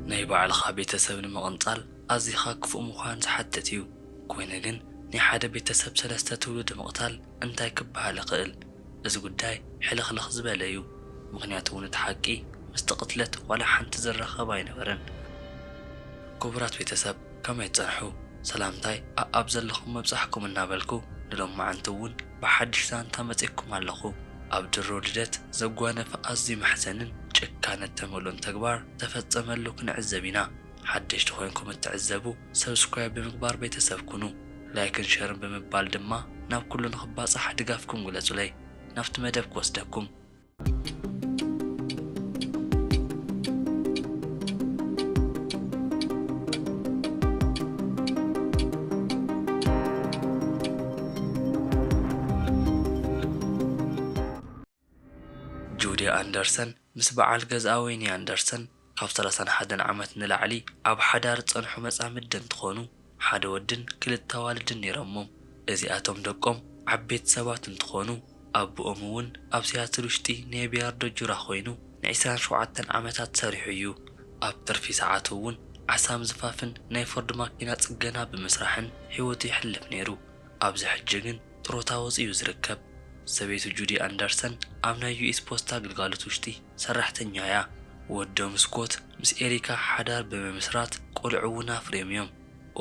ናይ ባዕልኻ ቤተሰብ ንምቕንጻል ኣዚኻ ክፉእ ምዃን ዝሓትት እዩ። ኮይኑ ግን ናይ ሓደ ቤተሰብ ሰለስተ ትውልዲ ምቕታል እንታይ ክበሃል ይኽእል? እዚ ጉዳይ ሕልኽልኽ ዝበለ እዩ። ምኽንያቱ እውን እቲ ሓቂ ምስቲ ቅትለት ዋላ ሓንቲ ዝራኸብ ኣይነበረን። ክቡራት ቤተሰብ ከመይ ትጸንሑ? ሰላምታይ ኣኣብ ዘለኹም መብጻሕኩም እናበልኩ ንሎማዓንቲ እውን ብሓድሽ ዛንታ መጺእኩም ኣለኹ። ኣብ ድሮ ልደት ዘጓነፈ ኣዝዩ መሕዘንን ጭካነ እተመልኦን ተግባር ተፈጸመሉ ክንዕዘብ ኢና። ሓደሽቲ ኮይንኩም እትዕዘቡ ሰብስክራይብ ብምግባር ቤተሰብ ኩኑ። ላይክን ሸርን ብምባል ድማ ናብ ኩሉ ንኽባጻሕ ድጋፍኩም ግለጹለይ። ናብቲ መደብ ክወስደኩም። ጁዲ ኣንደርሰን ምስ በዓል ገዝኣ ወይኒ ኣንደርሰን ካብ ሰላሳን ሓደን ዓመት ንላዕሊ ኣብ ሓዳር ዝጸንሑ መጻምድቲ እንትኾኑ፣ ሓደ ወድን ክልተ ኣዋልድን ነይሮሞም። እዚኣቶም ደቆም ዓበይቲ ሰባት እንትኾኑ፣ ኣቦኦም እውን ኣብ ሲያትል ውሽጢ ናይ ቢያርዶ ጁራ ኮይኑ ንዒስራን ሸውዓተን ዓመታት ሰሪሑ እዩ። ኣብ ትርፊ ሰዓቱ እውን ዓሳ ምዝፋፍን ናይ ፎርድ ማኪና ጽገና ብምስራሕን ህይወቱ የሕልፍ ነይሩ። ኣብዚ ሕጂ ግን ጥሮታ ወጺኡ ዝርከብ። ሰበይቱ ጁዲ ኣንደርሰን ኣብ ናይ ዩ ኤስ ፖስታ ግልጋሎት ውሽጢ ሰራሕተኛ እያ። ወዶም ስኮት ምስ ኤሪካ ሓዳር ብምምስራት ቆልዑ እውን ኣፍርዮም እዮም።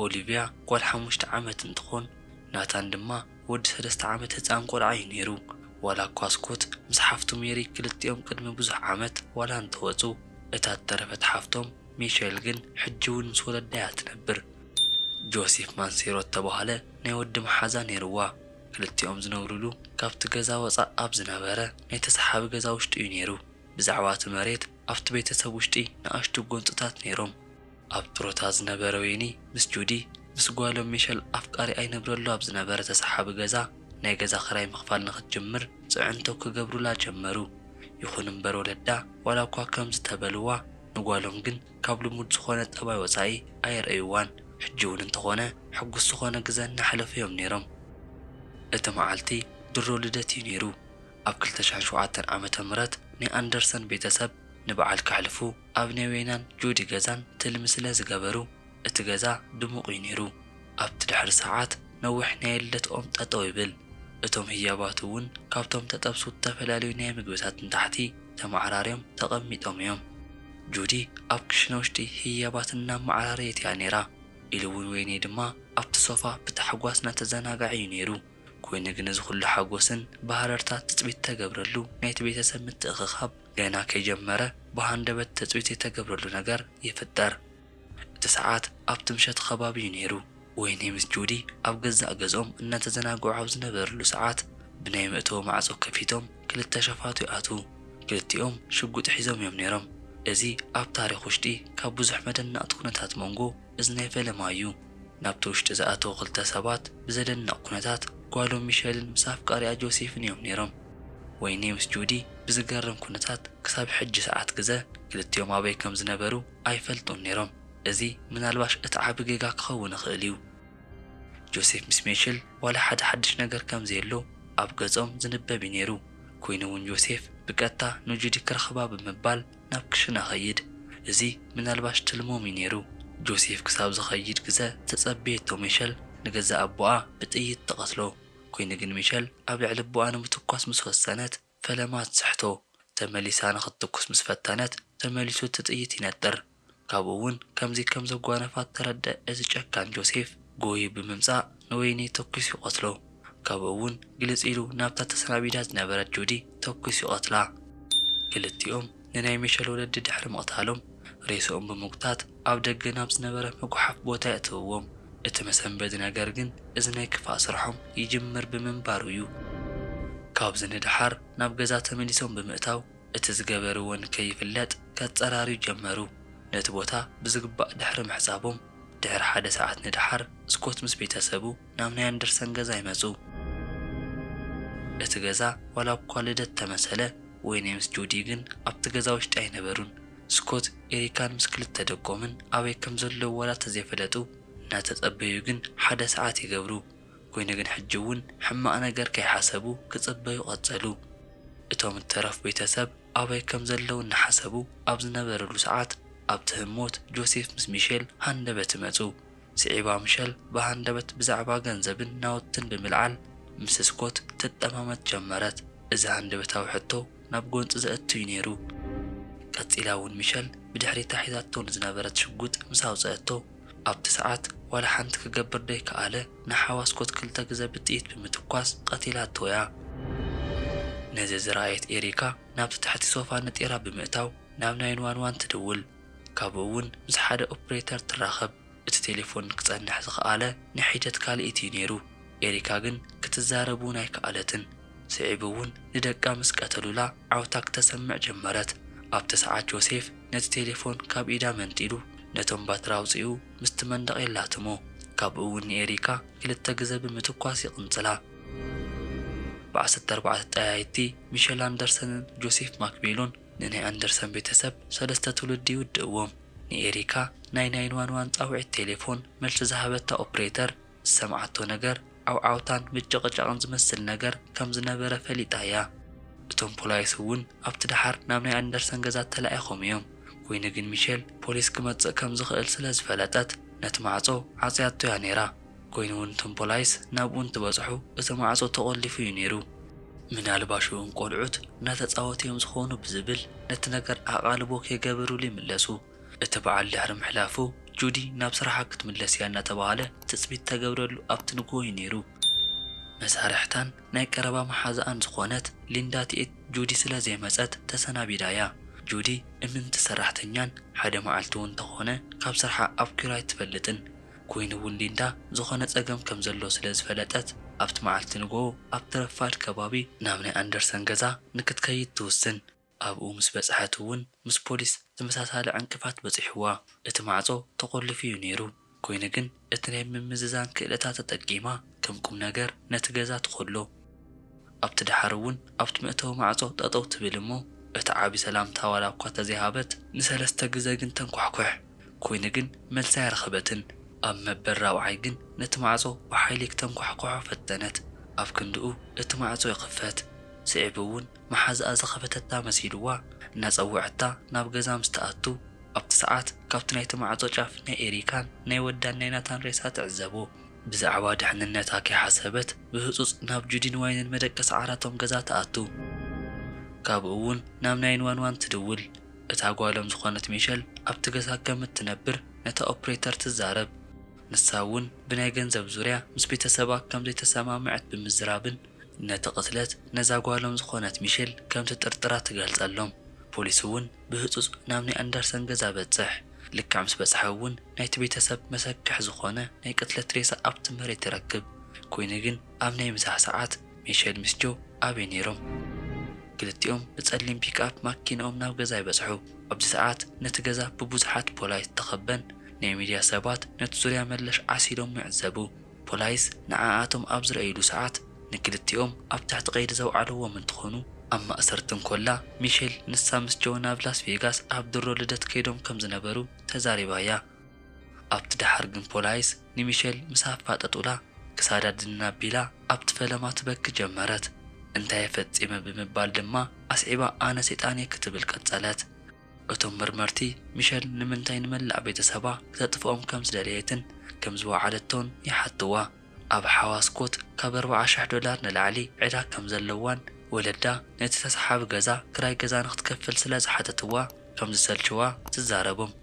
ኦሊቪያ ጓል ሓሙሽተ ዓመት እንትኾን፣ ናታን ድማ ወዲ ሰለስተ ዓመት ህፃን ቆልዓ እዩ ነይሩ። ዋላ እኳ ስኮት ምስ ሓፍቱ ሜሪ ክልቲኦም ቅድሚ ብዙሕ ዓመት ዋላ እንተወፁ፣ እታ እተረፈት ሓፍቶም ሚሸል ግን ሕጂ እውን ምስ ወለዳ እያ ትነብር። ጆሴፍ ማንሴሮ እተባህለ ናይ ወዲ መሓዛ ነይርዋ። ክልቲኦም ዝነብሩሉ ካብቲ ገዛ ወፃእ ኣብ ዝነበረ ናይ ተሰሓቢ ገዛ ውሽጢ እዩ ነይሩ። ብዛዕባ እቲ መሬት ኣብቲ ቤተሰብ ውሽጢ ንኣሽቱ ጎንፅታት ነይሮም። ኣብ ጥሮታ ዝነበረ ወይኒ ምስ ጁዲ፣ ምስ ጓሎም ሚሸል ኣፍቃሪ ኣይነብረሉ ኣብ ዝነበረ ተሰሓቢ ገዛ ናይ ገዛ ኽራይ ምኽፋል ንኽትጅምር ፅዕንቶ ክገብሩላ ጀመሩ። ይኹን እምበር ወለዳ ዋላ እኳ ከምዚ ተበልዋ፣ ንጓሎም ግን ካብ ልሙድ ዝኾነ ጠባይ ወፃኢ ኣየርእይዋን። ሕጂ እውን እንተኾነ ሕጉስ ዝኾነ ግዘ እናሕለፉ እዮም ነይሮም። እቲ መዓልቲ ድሮ ልደት እዩ ነይሩ። ኣብ ክልተ ሽሕን ሸውዓተን ዓመተ ምህረት ናይ ኣንደርሰን ቤተሰብ ንበዓል ከሕልፉ ኣብ ናይ ወይናን ጁዲ ገዛን ትልሚ ስለ ዝገበሩ፣ እቲ ገዛ ድሙቕ እዩ ነይሩ። ኣብቲ ድሕሪ ሰዓት ነዊሕ ናይ ልደት ኦም ጠጠው ይብል። እቶም ህያባት እውን ካብቶም ተጠብሱ ዝተፈላለዩ ናይ ምግብታት ንታሕቲ ተመዓራርዮም ተቐሚጦም እዮም። ጁዲ ኣብ ክሽነ ውሽጢ ህያባት እናመዓራረየት እያ ነይራ። ኢሉ እውን ወይኒ ድማ ኣብቲ ሶፋ ብታሕጓስ እናተዘናግዐ እዩ ነይሩ። ኮይኑ ግን እዚ ኩሉ ሓጎስን ብሃረርታ ትጽቢት ተገብረሉ ናይቲ ቤተሰብ ምትእኽኻብ ገና ከይጀመረ ብሃንደበት ትጽቢት ዘይተገብረሉ ነገር ይፍጠር። እቲ ሰዓት ኣብቲ ምሸት ከባቢ እዩ ነይሩ። ወይኒ ምስ ጁዲ ኣብ ገዛእ ገዝኦም እናተዘናግዑ ኣብ ዝነበርሉ ሰዓት ብናይ መእተዊ ማዕጾ ከፊቶም ክልተ ሸፋቱ ይኣትዉ። ክልቲኦም ሽጉጥ ሒዞም እዮም ነይሮም። እዚ ኣብ ታሪኽ ውሽጢ ካብ ብዙሕ መደነቕቲ ኩነታት መንጎ እዚ ናይ ፈለማ እዩ። ናብቲ ውሽጢ ዝኣተዉ ክልተ ሰባት ብዘደንቕ ኩነታት ጓሎም ሚሸልን ምስ ኣፍቃሪኣ ጆሴፍን እዮም ነይሮም። ወይኒ ምስ ጁዲ ብዝገርም ኩነታት ክሳብ ሕጂ ሰዓት ግዘ ክልቲኦም ኣበይ ከም ዝነበሩ ኣይፈልጡን ነይሮም። እዚ ምናልባሽ እቲ ዓቢ ጌጋ ክኸውን ይኽእል እዩ። ጆሴፍ ምስ ሚሸል ዋላ ሓደ ሓድሽ ነገር ከም ዘየሎ ኣብ ገጾም ዝንበብ እዩ ነይሩ። ኮይኑ እውን ጆሴፍ ብቀጥታ ንጁዲ ክረኽባ ብምባል ናብ ክሽነ ኸይድ። እዚ ምናልባሽ ትልሞም እዩ ነይሩ። ጆሴፍ ክሳብ ዝኸይድ ግዘ ተጸበየቶ ሚሸል ንገዛእ ኣቦኣ ብጥይት ትቐትሎ። ኮይኑ ግን ሚሸል ኣብ ልዕሊ ኣቦኣ ንምትኳስ ምስ ወሰነት ፈለማ ትስሕቶ። ተመሊሳ ንኽትትኩስ ምስ ፈተነት ተመሊሱ እቲ ጥይት ይነጥር። ካብኡ እውን ከምዚ ከም ዘጓነፋ እተረድአ እቲ ጨካን ጆሴፍ ጎዩ ብምምጻእ ንወይኒ ተኲሱ ይቐትሎ። ካብኡ እውን ግልጽ ኢሉ ናብታ ተሰናቢዳ ዝነበረት ጁዲ ተኲሱ ይቐትላ። ክልቲኦም ንናይ ሚሸል ወለዲ ድሕሪ ምቕታሎም ሬስኦም ብምጉታት ኣብ ደገ ናብ ዝነበረ ምጉሓፍ ቦታ የእትውዎም። እቲ መሰንበዲ ነገር ግን እዚ ናይ ክፋእ ስርሖም ይጅምር ብምንባሩ እዩ። ካብዚ ንደሓር ናብ ገዛ ተመሊሶም ብምእታው እቲ ዝገበርዎ ንከይፍለጥ ከጸራርዩ ጀመሩ። ነቲ ቦታ ብዝግባእ ድሕሪ ምሕጻቦም ድሕሪ ሓደ ሰዓት ንደሓር ስኮት ምስ ቤተሰቡ ናብ ናይ ኣንደርሰን ገዛ ይመጹ። እቲ ገዛ ዋላ እኳ ልደት ተመሰለ፣ ወይኒ ምስ ጁዲ ግን ኣብቲ ገዛ ውሽጢ ኣይነበሩን። ስኮት ኤሪካን ምስ ክልተ ደቆምን ኣበይ ከም ዘለዉ ዋላ ተዘይፈለጡ እናተጸበዩ ግን ሓደ ሰዓት ይገብሩ። ኮይኑ ግን ሕጂ እውን ሕማቕ ነገር ከይሓሰቡ ክጽበዩ ቀጸሉ። እቶም እተረፉ ቤተሰብ ኣበይ ከም ዘለዉ እናሓሰቡ ኣብ ዝነበርሉ ሰዓት ኣብቲ ህሞት ጆሴፍ ምስ ሚሸል ሃንደበት ይመጹ። ስዒባ ሚሸል ብሃንደበት ብዛዕባ ገንዘብን ናውትን ብምልዓል ምስ ስኮት ትጠማመት ጀመረት። እዚ ሃንደበታዊ ሕቶ ናብ ጎንጺ ዘእቱ እዩ ነይሩ። ቀጺላ እውን ሚሸል ብድሕሪታ ሒዛቶ ንዝነበረት ሽጉጥ ምስ ኣውጸአቶ፣ ኣብቲ ሰዓት ዋላ ሓንቲ ክገብር ደይከኣለ ንሓዋ ስኮት ክልተ ግዘ ብጥይት ብምትኳስ ቀቲላቶ እያ። ነዚ ዝረኣየት ኤሪካ ናብቲ ትሕቲ ሶፋ ነጢራ ብምእታው ናብ ናይን ዋን ዋን ትድውል። ካብኡ እውን ምስ ሓደ ኦፕሬተር ትራኸብ። እቲ ቴሌፎን ክጸንሕ ዝኸኣለ ንሒደት ካልኢት እዩ ነይሩ። ኤሪካ ግን ክትዛረብ እውን ኣይከኣለትን። ስዒቡ እውን ንደቃ ምስ ቀተሉላ ዓውታ ክተሰምዕ ጀመረት። ኣብቲ ሰዓት ጆሴፍ ነቲ ቴሌፎን ካብ ኢዳ መንጢሉ ነቶም ባትሪ ኣውጺኡ ምስቲ መንደቕ የላትሞ። ካብኡ እውን ንኤሪካ ክልተ ግዘ ብምትኳስ ይቕንጽላ። ብ ዓሰርተ ኣርባዕተ ጠያይቲ ሚሸል ኣንደርሰንን ጆሴፍ ማክቤሎን ንናይ ኣንደርሰን ቤተሰብ ሰለስተ ትውልዲ ይውድእዎም። ንኤሪካ ናይ ናይን ዋን ዋን ጻውዒት ቴሌፎን መልሲ ዝሃበታ ኦፕሬተር ዝሰምዓቶ ነገር ዓውዓውታን ምጭቕጫቕን ዝመስል ነገር ከም ዝነበረ ፈሊጣ እያ። እቶም ፖላይስ እውን ኣብቲ ደሓር ናብ ናይ ኣንደርሰን ገዛ ተላኢኾም እዮም። ኮይኑ ግን ሚሸል ፖሊስ ክመጽእ ከም ዝኽእል ስለ ዝፈለጠት ነቲ ማዕጾ ዓጽያቶ እያ ነይራ። ኮይኑ እውን እቶም ፖላይስ ናብኡ እንትበጽሑ እቲ ማዕጾ ተቖሊፉ እዩ ነይሩ። ምናልባሽ እውን ቆልዑት እናተጻወቱ እዮም ዝኾኑ ብዝብል ነቲ ነገር ኣቓልቦ ከይገበሩሉ ይምለሱ። እቲ በዓል ድሕሪ ምሕላፉ ጁዲ ናብ ስራሓ ክትምለስ እያ እናተባህለ ትጽቢት ተገብረሉ ኣብቲ ንግሆ እዩ ነይሩ። መሳርሕታን ናይ ቀረባ መሓዛኣን ዝኾነት ሊንዳ ቲኤት ጁዲ ስለ ዘይመጸት ተሰናቢዳ እያ። ጁዲ እምንቲ ሰራሕተኛን ሓደ መዓልቲ እውን እንተኾነ ካብ ስርሓ ኣብኪሩ ኣይትፈልጥን። ኮይኑ እውን ሊንዳ ዝኾነ ጸገም ከም ዘሎ ስለ ዝፈለጠት ኣብቲ መዓልቲ ንግሆ ኣብቲ ረፋድ ከባቢ ናብ ናይ ኣንደርሰን ገዛ ንክትከይድ ትውስን። ኣብኡ ምስ በጽሐት እውን ምስ ፖሊስ ተመሳሳሊ ዕንቅፋት በጺሕዋ። እቲ ማዕጾ ተቖሊፉ እዩ ነይሩ። ኮይኑ ግን እቲ ናይ ምምዝዛን ክእለታ ተጠቂማ ከም ቁም ነገር ነቲ ገዛ ትኸሎ። ኣብቲ ደሓር እውን ኣብቲ መእተዊ ማዕጾ ጠጠው ትብል እሞ እቲ ዓቢ ሰላምታ ዋላ እኳ ተዘይሃበት ንሰለስተ ግዘ ግን ተንኳሕኩሕ። ኮይኑ ግን መልሲ ኣይረኸበትን። ኣብ መበል ራብዓይ ግን ነቲ ማዕጾ ብሓይሊ ክተንኳሕኩሖ ፈተነት። ኣብ ክንድኡ እቲ ማዕጾ ይኽፈት። ስዒቡ እውን መሓዛኣ ዝኸፈተታ መሲልዋ እናጸውዐታ ናብ ገዛ ምስ ትኣቱ፣ ኣብቲ ሰዓት ካብቲ ናይቲ ማዕጾ ጫፍ ናይ ኤሪካን ናይ ወዳን ናይ ናታን ሬሳ ትዕዘቦ። ብዛዕባ ድሕንነታ ከይሓሰበት ብህጹጽ ናብ ጁዲን ዋይንን መደቀሲ ዓራቶም ገዛ ትኣቱ። ካብኡ እውን ናብ ናይን ዋን ዋን ትድውል። እታ ጓሎም ዝኾነት ሚሸል ኣብቲ ገዛ ከም እትነብር ነታ ኦፕሬተር ትዛረብ። ንሳ እውን ብናይ ገንዘብ ዙርያ ምስ ቤተሰባ ከም ዘይተሰማምዐት ብምዝራብን ነቲ ቅትለት ነዛ ጓሎም ዝኾነት ሚሸል ከም ትጥርጥራ ትገልጸሎም። ፖሊስ እውን ብህጹጽ ናብ ናይ ኣንደርሰን ገዛ በጽሕ። ልክዕ ምስ በጽሐ እውን ናይቲ ቤተሰብ መሰክሕ ዝኾነ ናይ ቅትለት ሬሳ ኣብቲ መሬት ይረክብ። ኮይኑ ግን ኣብ ናይ ምሳሕ ሰዓት ሚሸል ምስ ጆ ኣበይ ነይሮም? ክልቲኦም ብጸሊም ፒክኣፕ ማኪንኦም ናብ ገዛ ይበጽሑ። ኣብዚ ሰዓት ነቲ ገዛ ብብዙሓት ፖላይስ ዝተኸበን ናይ ሚድያ ሰባት ነቲ ዙርያ መለሽ ዓሲሎም ይዕዘቡ። ፖላይስ ንዓኣቶም ኣብ ዝረኣይሉ ሰዓት ንክልቲኦም ኣብ ትሕቲ ቀይዲ ዘውዓልዎም እንትኾኑ ኣብ ማእሰርቲ እንኮላ ሚሸል ንሳ ምስ ጆ ናብ ላስ ቬጋስ ኣብ ድሮ ልደት ከይዶም ከም ዝነበሩ ተዛሪባ እያ። ኣብቲ ደሓር ግን ፖላይስ ንሚሸል ምስ ኣፋጠጡላ ክሳዳ ድን ኣቢላ ኣብቲ ፈለማ ትበኪ ጀመረት። እንታይ ፈጺመ ብምባል ድማ ኣስዒባ ኣነ ሰይጣን እየ ክትብል ቀጸለት። እቶም መርመርቲ ሚሸል ንምንታይ ንመላእ ቤተሰባ ክተጥፍኦም ከም ዝደለየትን ከም ዝወዓለቶን ይሓትዋ። ኣብ ሓዋ ስኮት ካብ ኣርባዓ ሽሕ ዶላር ንላዕሊ ዕዳ ከም ዘለዋን ወለዳ ነቲ ተሰሓቢ ገዛ ክራይ ገዛ ንክትከፍል ስለ ዝሓተትዋ ከም ዝሰልችዋ ትዛረቦም።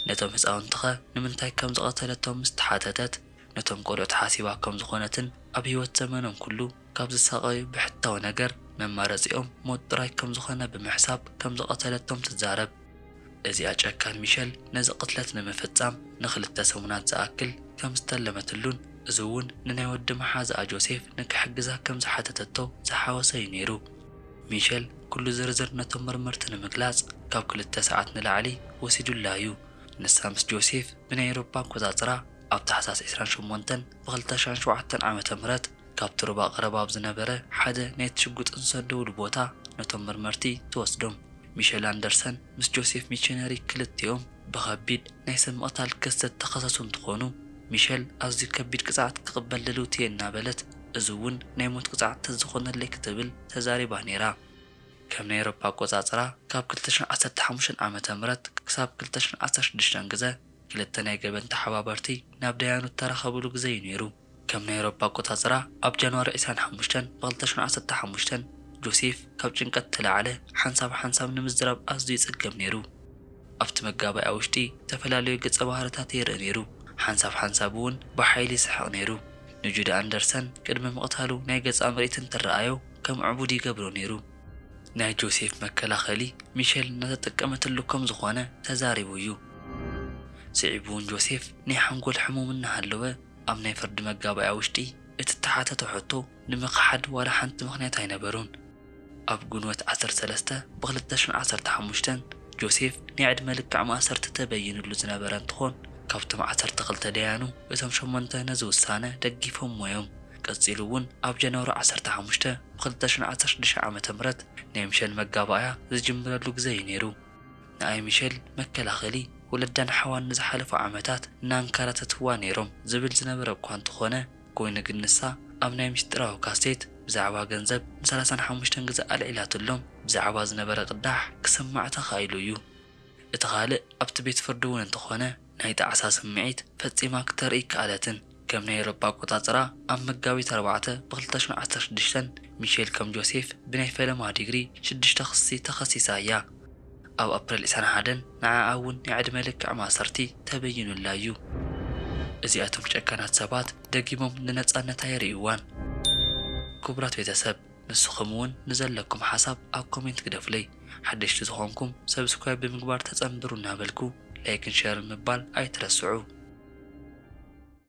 ነቶም ህፃውንትኸ ንምንታይ ከም ዝቐተለቶም ምስ ተሓተተት ነቶም ቆልዑት ሓሲባ ከም ዝኾነትን ኣብ ህይወት ዘመኖም ኩሉ ካብ ዝሳቐዩ ብሕታዊ ነገር መማረፂኦም ሞት ጥራይ ከም ዝኾነ ብምሕሳብ ከም ዝቐተለቶም ትዛረብ። እዚኣ ጨካን ሚሸል ነዚ ቅትለት ንምፍጻም ንኽልተ ሰሙናት ዝኣክል ከም ዝተለመትሉን እዚ እውን ንናይ ወዲ መሓዛኣ ጆሴፍ ንክሕግዛ ከም ዝሓተተቶ ዝሓወሰ እዩ ነይሩ። ሚሸል ኩሉ ዝርዝር ነቶም መርመርቲ ንምግላጽ ካብ ክልተ ሰዓት ንላዕሊ ወሲዱላ እዩ። ንሳ ምስ ጆሴፍ ብናይ ኤሮፓ ኣቆጻጽራ ኣብ ታሕሳስ ዕስራን ሸሞንተን ብ ክልተ ሽሕን ሸውዓተን ዓመተ ምህረት ካብቲ ሩባ ቀረባ ኣብ ዝነበረ ሓደ ናይቲ ሽጉጥን ዝሰደውሉ ቦታ ነቶም መርመርቲ ትወስዶም። ሚሸል ኣንደርሰን ምስ ጆሴፍ ሚቸነሪ ክልቲኦም ብኸቢድ ናይ ሰብ ምቕታል ክሲ ዝተኸሰሱ እንትኾኑ፣ ሚሸል ኣዝዩ ከቢድ ቅጽዓት ክቕበል ድልውቲ እየ እናበለት፣ እዚ እውን ናይ ሞት ቅጽዓት ተዝኾነለይ ክትብል ተዛሪባ ነይራ። ከም ናይ ኤሮፓ ኣቆጻጽራ ካብ ክልተ ሽሕን ዓሰርተ ሓሙሽተን ዓመተ ምህረት ክሳብ ክልተ ሽሕን ዓሰርተ ሽዱሽተን ግዘ ክልተ ናይ ገበን ተሓባበርቲ ናብ ደያኑ እተራኸብሉ ግዘ እዩ ነይሩ። ከም ናይ ኤሮፓ ኣቆጻጽራ ኣብ ጃንዋሪ ዕስራን ሓሙሽተን ብ ክልተ ሽሕን ዓሰርተ ሓሙሽተን ጆሴፍ ካብ ጭንቀት ተለዓለ ሓንሳብ ሓንሳብ ንምዝራብ ኣዝዩ ይጽገም ነይሩ። ኣብቲ መጋባእያ ውሽጢ ዝተፈላለዩ ገጸ ባህርታት የርኢ ነይሩ። ሓንሳብ ሓንሳብ እውን ብሓይሊ ይስሕቕ ነይሩ። ንጁዲ ኣንደርሰን ቅድሚ ምቕታሉ ናይ ገጻ ምርኢት እንትረኣዮ ከም ዕቡድ ይገብሮ ነይሩ። ናይ ጆሴፍ መከላኸሊ ሚሸል እናተጠቀመትሉ ከም ዝኾነ ተዛሪቡ እዩ። ስዒቡ እውን ጆሴፍ ናይ ሓንጎል ሕሙም እናሃለወ ኣብ ናይ ፍርዲ መጋባእያ ውሽጢ እቲ እተሓተተ ሕቶ ንምኽሓድ ዋላ ሓንቲ ምኽንያት ኣይነበሮን። ኣብ ግንቦት ዓሰርተ ሰለስተ ብ ክልተ ሽሕን ዓሰርተ ሓሙሽተን ጆሴፍ ናይ ዕድመ ልክዕ ማእሰርቲ ተበይንሉ ዝነበረ እንትኾን ካብቶም ዓሰርተ ክልተ ደያኑ እቶም ሸሞንተ ነዚ ውሳነ ደጊፎምዎ እዮም። ቀጺሉ እውን ኣብ ጃንዋሪ ዓሰርተ ሓሙሽተ ብ ክልተ ሽሕን ዓሰርተ ሽዱሽተ ዓመተ ምህረት ናይ ሚሸል መጋባእያ ዝጅምረሉ ግዘ እዩ ነይሩ። ንኣይ ሚሸል መከላኸሊ ወለዳን ሓዋን ንዝሓለፉ ዓመታት እናንከራተትዋ ነይሮም ዝብል ዝነበረ እኳ እንተኾነ ኮይኑ ግን ንሳ ኣብ ናይ ምስጢራዊ ካሴት ብዛዕባ ገንዘብ ን ሰላሳን ሓሙሽተን ግዘ ኣልዒላትሎም ብዛዕባ ዝነበረ ቅዳሕ ክስማዕ ተኻኢሉ እዩ። እቲ ካልእ ኣብቲ ቤት ፍርዲ እውን እንተኾነ ናይ ጣዕሳ ስምዒት ፈጺማ ክተርኢ ኣይከኣለትን። ከም ናይ ኤሮፓ ኣቆጻጽራ ኣብ መጋቢት ኣርባዕተ ብ ክልተ ሽሕን ዓሰርተ ሽዱሽተን ሚሼል ከም ጆሴፍ ብናይ ፈለማ ዲግሪ ሽዱሽተ ክሲ ተኸሲሳ እያ። ኣብ ኣፕሪል ዕስራን ሓደን ንዓኣ እውን ናይ ዕድመ ልክዕ ማእሰርቲ ተበይኑላ እዩ። እዚኣቶም ጨካናት ሰባት ደጊሞም ንነጻነት ኣይርእይዋን። ክቡራት ቤተሰብ ንስኹም እውን ንዘለኩም ሓሳብ ኣብ ኮሜንት ግደፉለይ። ሓደሽቲ ዝኾንኩም ሰብስክራይብ ብምግባር ተጸንብሩ እናበልኩ ላይክን ሸርን ምባል ኣይትረስዑ።